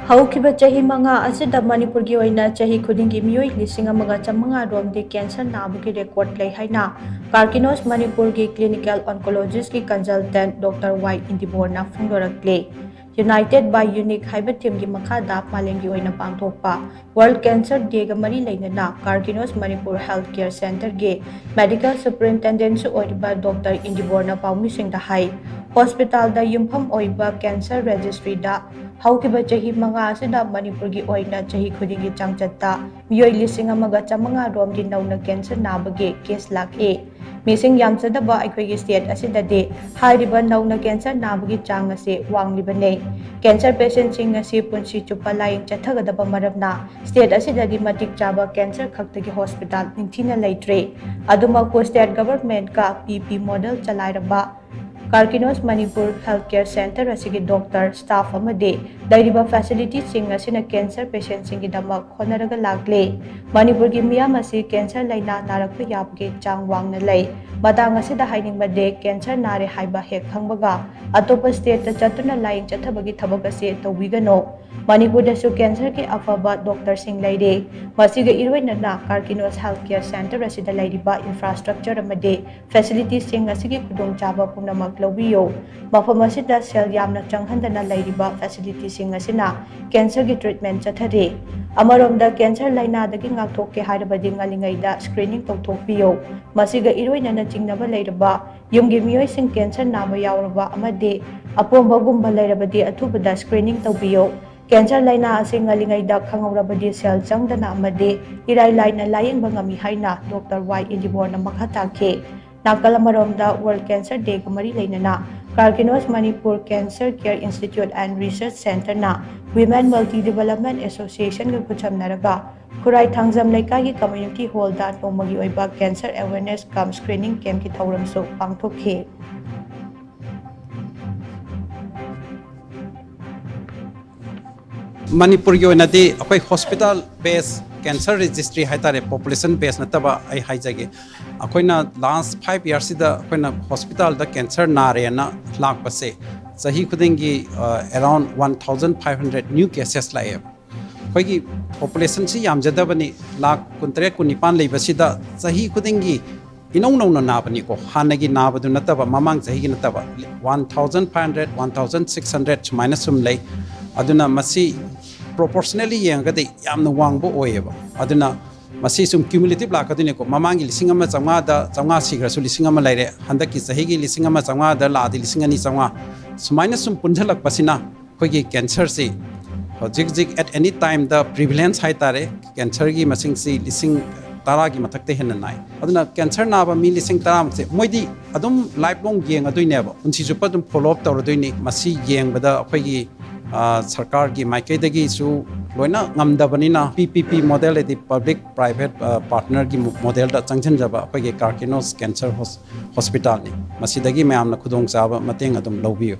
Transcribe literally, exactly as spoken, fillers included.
ꯍꯧꯈꯤꯕ ꯆꯍꯤ ꯃꯉꯥ ꯑꯁꯤꯗ ꯃꯅꯤꯄꯨꯔꯒꯤ ꯑꯣꯏꯅ ꯆꯍꯤ ꯈꯨꯗꯤꯡꯒꯤ ꯃꯤꯑꯣꯏ ꯂꯤꯁꯤꯡ ꯑꯃꯒ ꯆꯥꯃꯉꯥ ꯔꯣꯝꯗꯤ ꯀꯦꯟꯁꯔ ꯅꯥꯕꯒꯤ ꯔꯦꯀꯣꯔꯗ ꯂꯩ ꯍꯥꯏꯅ ꯀꯥꯔꯀꯤꯅꯣꯁ ꯃꯅꯤꯄꯨꯔꯒꯤ ꯀ꯭ꯂꯤꯅꯤꯀꯦꯜ ꯑꯣꯟꯀꯣꯂꯣꯖꯤꯁꯀꯤ ꯀꯟꯁꯜꯇꯦꯟꯠ ꯗꯣꯛꯇꯔ ꯋꯥꯏ ꯏꯟꯗꯤꯕꯣꯔꯅ ꯐꯣꯡꯗꯣꯔꯛꯂꯤ꯫ United by Unique ꯍꯥꯏꯕ ꯊꯤꯝꯒꯤ ꯃꯈꯥꯗ ꯃꯥꯂꯦꯝꯒꯤ ꯑꯣꯏꯅ ꯄꯥꯡꯊꯣꯛꯄ ꯋꯥꯔꯜꯗ ꯀꯦꯟꯁꯔ ꯗꯦꯒ ꯃꯔꯤ ꯂꯩꯅꯅ ꯀꯥꯔꯀꯤꯅꯣꯁ ꯃꯅꯤꯄꯨꯔ ꯍꯦꯜꯊ ꯀꯦꯌꯔ ꯁꯦꯟꯇꯔꯒꯤ ꯃꯦꯗꯤꯀꯦꯜ ꯁꯨꯄꯔꯤꯟꯇꯦꯟꯗꯦꯟꯁꯨ ꯑꯣꯏꯔꯤꯕ ꯗꯣꯛꯇꯔ ꯏꯟꯗꯤꯕꯣꯔꯅ ꯄꯥꯎꯃꯤꯁꯤꯡꯗ ꯍꯥꯏ, ꯍꯣꯁꯄꯤꯇꯥꯜꯗ ꯌꯨꯝꯐꯝ ꯑꯣꯏꯕ ꯀꯦꯟꯁꯔ ꯔꯦꯖꯤꯁꯇ꯭ꯔꯤꯗ ꯍꯧꯈꯤꯕ ꯆꯍꯤ ꯃꯉꯥ ꯑꯁꯤꯗ ꯃꯅꯤꯄꯨꯔꯒꯤ ꯑꯣꯏꯅ ꯆꯍꯤ ꯈꯨꯗꯤꯡꯒꯤ ꯆꯥꯡꯆꯠꯇ ꯃꯤꯑꯣꯏ ꯂꯤꯁꯤꯡ ꯑꯃꯒ ꯆꯥꯃꯉꯥ ꯔꯣꯝꯒꯤ ꯅꯧꯅ ꯀꯦꯟꯁꯔ ꯅꯥꯕꯒꯤ ꯀꯦꯁ ꯂꯥꯛꯏ꯫ ꯃꯤꯁꯤꯡ ꯌꯥꯝꯖꯗꯕ ꯑꯩꯈꯣꯏꯒꯤ ꯁ꯭ꯇꯦꯠ ꯑꯁꯤꯗꯗꯤ ꯍꯥꯏꯔꯤꯕ ꯅꯧꯅ ꯀꯦꯟꯁꯔ ꯅꯥꯕꯒꯤ ꯆꯥꯡ ꯑꯁꯤ ꯋꯥꯡꯂꯤꯕꯅꯤ꯫ ꯀꯦꯟꯁꯔ ꯄꯦꯁꯦꯟꯁꯤꯡ ꯑꯁꯤ ꯄꯨꯟꯁꯤ ꯆꯨꯞꯄ ꯂꯥꯌꯦꯡ ꯆꯠꯊꯒꯗꯕ ꯃꯔꯝꯅ ꯁ꯭ꯇꯦꯠ ꯑꯁꯤꯗꯗꯤ ꯃꯇꯤꯛ ꯆꯥꯕ ꯀꯦꯟꯁꯔ ꯈꯛꯇꯒꯤ ꯍꯣꯁꯄꯤꯇꯥꯜ ꯅꯤꯡꯊꯤꯅ ꯂꯩꯇ꯭ꯔꯦ꯫ ꯑꯗꯨꯃꯛꯄꯨ ꯁ꯭ꯇꯦꯠ ꯒꯚꯔꯟꯃꯦꯟꯠꯀ ꯄꯤ ꯄꯤ ꯃꯣꯗꯦꯜ ꯆꯂꯥꯏꯔꯕ Karkinos Manipur health care centre ꯑꯁꯤꯒꯤ ꯗꯣꯛꯇꯔ, ꯁ꯭ꯇꯥꯐ ꯑꯃꯗꯤ ꯂꯩꯔꯤꯕ ꯐꯦꯁꯤꯂꯤꯇꯤꯁꯤꯡ ꯑꯁꯤꯅ ꯀꯦꯟꯁꯔ ꯄꯦꯁꯦꯟꯁꯤꯡꯒꯤꯗꯃꯛ ꯍꯣꯠꯅꯔꯒ ꯂꯥꯛꯂꯤ꯫ ꯃꯅꯤꯄꯨꯔꯒꯤ ꯃꯤꯌꯥꯝ ꯑꯁꯤ ꯀꯦꯟꯁꯔ ꯂꯥꯏꯅꯥ ꯅꯥꯔꯛꯄ ꯌꯥꯕꯒꯤ ꯆꯥꯡ ꯋꯥꯡꯅ ꯂꯩ꯫ ꯃꯇꯥꯡ ꯑꯁꯤꯗ ꯍꯥꯏꯅꯤꯡꯕꯗꯤ ꯀꯦꯟꯁꯔ ꯅꯥꯔꯦ ꯍꯥꯏꯕ ꯍꯦꯛ ꯈꯪꯕꯒ ꯑꯇꯣꯞꯄ ꯁ꯭ꯇꯦꯠꯇ ꯆꯠꯇꯨꯅ ꯂꯥꯌꯦꯡ ꯆꯠꯊꯕꯒꯤ ꯊꯕꯛ ꯑꯁꯤ ꯇꯧꯕꯤꯒꯅꯨ꯫ ꯃꯅꯤꯄꯨꯔꯗꯁꯨ ꯀꯦꯟꯁꯔꯒꯤ ꯑꯐꯕ ꯗꯣꯛꯇꯔꯁꯤꯡ ꯂꯩꯔꯤ꯫ ꯃꯁꯤꯒ ꯏꯔꯣꯏꯅꯅ ꯀꯥꯔꯀꯤꯅꯣꯁ ꯍꯦꯜꯊ ꯀꯦꯌꯔ ꯁꯦꯟꯇꯔ ꯑꯁꯤꯗ ꯂꯩꯔꯤꯕ ꯏꯟꯐ꯭ꯔꯥꯁ꯭ꯇ꯭ꯔꯛꯆꯔ ꯑꯃꯗꯤ ꯐꯦꯁꯤꯂꯤꯇꯤꯁꯤꯡ ꯑꯁꯤꯒꯤ ꯈꯨꯗꯣꯡꯆꯥꯕ ꯄꯨꯝꯅꯃꯛ ꯂꯧꯕꯤꯌꯨ꯫ ꯃꯐꯝ ꯑꯁꯤꯗ ꯁꯦꯜ ꯌꯥꯝꯅ ꯆꯪꯍꯟꯗꯅ ꯂꯩꯔꯤꯕ ꯐꯦꯁꯤꯂꯤꯇꯤꯁꯤꯡ ꯑꯁꯤꯅ ꯀꯦꯟꯁꯔꯒꯤ ꯇ꯭ꯔꯤꯠꯃꯦꯟꯠ ꯆꯠꯊꯔꯤ꯫ ꯑꯃꯔꯣꯝꯗ ꯀꯦꯟꯁꯔ ꯂꯥꯏꯅꯥꯗꯒꯤ ꯉꯥꯛꯊꯣꯛꯀꯦ ꯍꯥꯏꯔꯕꯗꯤ ꯉꯜꯂꯤꯉꯩꯗ ꯁ꯭ꯀ꯭ꯔꯤꯅꯤꯡ ꯇꯧꯊꯣꯛꯄꯤꯌꯨ꯫ ꯃꯁꯤꯒ ꯏꯔꯣꯏꯅꯅ ꯆꯤꯡꯅꯕ ꯂꯩꯔꯕ ꯌꯨꯝꯒꯤ ꯃꯤꯑꯣꯏꯁꯤꯡ ꯀꯦꯟꯁꯔ ꯅꯥꯕ ꯌꯥꯎꯔꯕ ꯑꯃꯗꯤ ꯑꯄꯣꯝꯕꯒꯨꯝꯕ ꯂꯩꯔꯕꯗꯤ ꯑꯊꯨꯕꯗ ꯁ꯭ꯀ꯭ꯔꯤꯅꯤꯡ ꯇꯧꯕꯤꯌꯨ꯫ ꯀꯦꯟꯁꯔ ꯂꯥꯏꯅꯥ ꯑꯁꯤ ꯉꯜꯂꯤꯉꯩꯗ ꯈꯪꯍꯧꯔꯕꯗꯤ ꯁꯦꯜ ꯆꯪꯗꯅ ꯑꯃꯗꯤ ꯏꯔꯥꯏ ꯂꯥꯏꯅ ꯂꯥꯌꯦꯡꯕ ꯉꯝꯃꯤ ꯍꯥꯏꯅ ꯗꯣꯛꯇꯔ ꯋꯥꯏ ꯏꯟꯗꯤꯕꯣꯔꯅ ꯃꯈꯥ ꯇꯥꯈꯤ꯫ ꯅꯥꯀꯜ ꯑꯃꯔꯣꯝꯗ ꯋꯥꯔꯜꯗ ꯀꯦꯟꯁꯔ ꯗꯦꯒ ꯃꯔꯤ ꯂꯩꯅꯅ Karkinos Manipur cancer care institute and research ꯁꯦꯟꯇꯔꯅ ꯋꯤꯃꯦꯟ ꯃꯜꯇꯤ ꯗꯤꯚꯦꯂꯞꯃꯦꯟꯠ ꯑꯦꯁꯣꯁꯤꯌꯦꯁꯟꯒ ꯈꯨꯠꯁꯝꯅꯔꯒ ꯈꯨꯔꯥꯏ ꯊꯥꯡꯖꯝ ꯂꯩꯀꯥꯏꯒꯤ ꯀꯝꯃ꯭ꯌꯨꯅꯤꯇꯤ ꯍꯣꯜꯗ ꯅꯣꯡꯃꯒꯤ ꯑꯣꯏꯕ ꯀꯦꯟꯁꯔ ꯑꯦꯋꯦꯔꯅꯦꯁ ꯀꯝ ꯁ꯭ꯀ꯭ꯔꯤꯅꯤꯡ ꯀꯦꯝꯞꯀꯤ ꯊꯧꯔꯝꯁꯨ ꯄꯥꯡꯊꯣꯛꯈꯤ꯫ ꯃꯅꯤꯄꯨꯔꯒꯤ ꯑꯣꯏꯅꯗꯤ ꯑꯩꯈꯣꯏ ꯍꯣꯁꯄꯤꯇꯥꯜ ꯕꯦꯁ ꯀꯦꯟꯁꯔ ꯔꯦꯖꯤꯁꯇ꯭ꯔꯤ ꯍꯥꯏꯇꯥꯔꯦ, ꯄꯣꯄꯨꯂꯦꯁꯟ ꯕꯦꯁ ꯅꯠꯇꯕ ꯑꯩ ꯍꯥꯏꯖꯒꯦ꯫ ꯑꯩꯈꯣꯏꯅ ꯂꯥꯁ ꯐꯥꯏꯚ ꯏꯌꯥꯔꯁꯤꯗ ꯑꯩꯈꯣꯏꯅ ꯍꯣꯁꯄꯤꯇꯥꯜꯗ ꯀꯦꯟꯁꯔ ꯅꯥꯔꯦꯅ ꯂꯥꯛꯄꯁꯦ ꯆꯍꯤ ꯈꯨꯗꯤꯡꯒꯤ around one thousand five hundred new cases ꯂꯥꯛꯑꯦꯕ꯫ ꯑꯩꯈꯣꯏꯒꯤ ꯄꯣꯄꯨꯂꯦꯁꯟꯁꯤ ꯌꯥꯝꯖꯗꯕꯅꯤ, ꯂꯥꯛ ꯀꯨꯟꯇꯔꯦꯠ ꯀꯨꯟꯅꯤꯄꯥꯟ ꯂꯩꯕꯁꯤꯗ ꯆꯍꯤ ꯈꯨꯗꯤꯡꯒꯤ ꯏꯅꯧ ꯅꯧꯅ ꯅꯥꯕꯅꯤꯀꯣ, ꯍꯥꯟꯅꯒꯤ ꯅꯥꯕꯗꯨ ꯅꯠꯇꯕ, ꯃꯃꯥꯡ ꯆꯍꯤꯒꯤ ꯅꯠꯇꯕ꯫ One thousand five hundred, one thousand six hundred ꯁꯨꯃꯥꯏꯅ ꯁꯨꯝ ꯂꯩ꯫ ꯑꯗꯨꯅ ꯃꯁꯤ ꯄ꯭ꯔꯣꯄꯣꯔꯁꯅꯦꯂꯤ ꯌꯦꯡꯉꯒꯗꯤ ꯌꯥꯝꯅ ꯋꯥꯡꯕ ꯑꯣꯏꯌꯦꯕ꯫ ꯑꯗꯨꯅ ꯃꯁꯤ ꯁꯨꯝ ꯀ꯭ꯌꯨꯃꯨꯂꯦꯇꯤꯞ ꯂꯥꯛꯀꯗꯣꯏꯅꯤꯀꯣ꯫ ꯃꯃꯥꯡꯒꯤ ꯂꯤꯁꯤꯡ ꯑꯃ ꯆꯥꯝꯃꯉꯥꯗ ꯆꯥꯝꯃꯉꯥ ꯁꯤꯈ꯭ꯔꯁꯨ ꯂꯤꯁꯤꯡ ꯑꯃ ꯂꯩꯔꯦ, ꯍꯟꯗꯛꯀꯤ ꯆꯍꯤꯒꯤ ꯂꯤꯁꯤꯡ ꯑꯃ ꯆꯥꯝꯃꯉꯥꯗ ꯂꯥꯛꯑꯗꯤ ꯂꯤꯁꯤꯡ ꯑꯅꯤ ꯆꯥꯝꯃꯉꯥ꯫ ꯁꯨꯃꯥꯏꯅ ꯁꯨꯝ ꯄꯨꯟꯁꯤꯜꯂꯛꯄꯁꯤꯅ ꯑꯩꯈꯣꯏꯒꯤ ꯀꯦꯟꯁꯔꯁꯤ ꯍꯧꯖꯤꯛ ꯍꯧꯖꯤꯛ at any time the prevalence ꯍꯥꯏ ꯇꯥꯔꯦ, ꯀꯦꯟꯁꯔꯒꯤ ꯃꯁꯤꯡꯁꯤ ꯂꯤꯁꯤꯡ ꯇꯔꯥꯒꯤ ꯃꯊꯛꯇ ꯍꯦꯟꯅ ꯅꯥꯏ꯫ ꯑꯗꯨꯅ ꯀꯦꯟꯁꯔ ꯅꯥꯕ ꯃꯤ ꯂꯤꯁꯤꯡ ꯇꯔꯥꯃꯨꯛꯁꯦ ꯃꯣꯏꯗꯤ ꯑꯗꯨꯝ ꯂꯥꯏꯐ ꯂꯣꯡ ꯌꯦꯡꯉꯗꯣꯏꯅꯦꯕ, ꯄꯨꯟꯁꯤ ꯆꯨꯞꯄ ꯑꯗꯨꯝ ꯐꯣꯂꯣ ꯑꯞ ꯇꯧꯔꯗꯣꯏꯅꯤ꯫ ꯃꯁꯤ ꯌꯦꯡꯕꯗ ꯑꯩꯈꯣꯏꯒꯤ, ꯑ, ꯁꯔꯀꯥꯔꯒꯤ ꯃꯥꯏꯀꯩꯗꯒꯤꯁꯨ ꯂꯣꯏꯅ ꯉꯝꯗꯕꯅꯤꯅ, ꯄꯤ ꯄꯤ ꯄꯤ ꯃꯣꯗꯦꯜ ꯍꯥꯏꯗꯤ ꯄꯕ꯭ꯂꯤꯛ ꯄ꯭ꯔꯥꯏꯚꯦꯠ ꯄꯥꯔꯠꯅꯔꯒꯤ ꯃꯣꯗꯦꯜꯗ ꯆꯪꯁꯤꯟꯖꯕ ꯑꯩꯈꯣꯏꯒꯤ ꯀꯥꯔꯀꯤꯅꯣꯁ ꯀꯦꯟꯁꯔ ꯍꯣꯁꯄꯤꯇꯥꯜꯅꯤ꯫ ꯃꯁꯤꯗꯒꯤ ꯃꯌꯥꯝꯅ ꯈꯨꯗꯣꯡꯆꯥꯕ ꯃꯇꯦꯡ ꯑꯗꯨꯝ ꯂꯧꯕꯤꯌꯨ꯫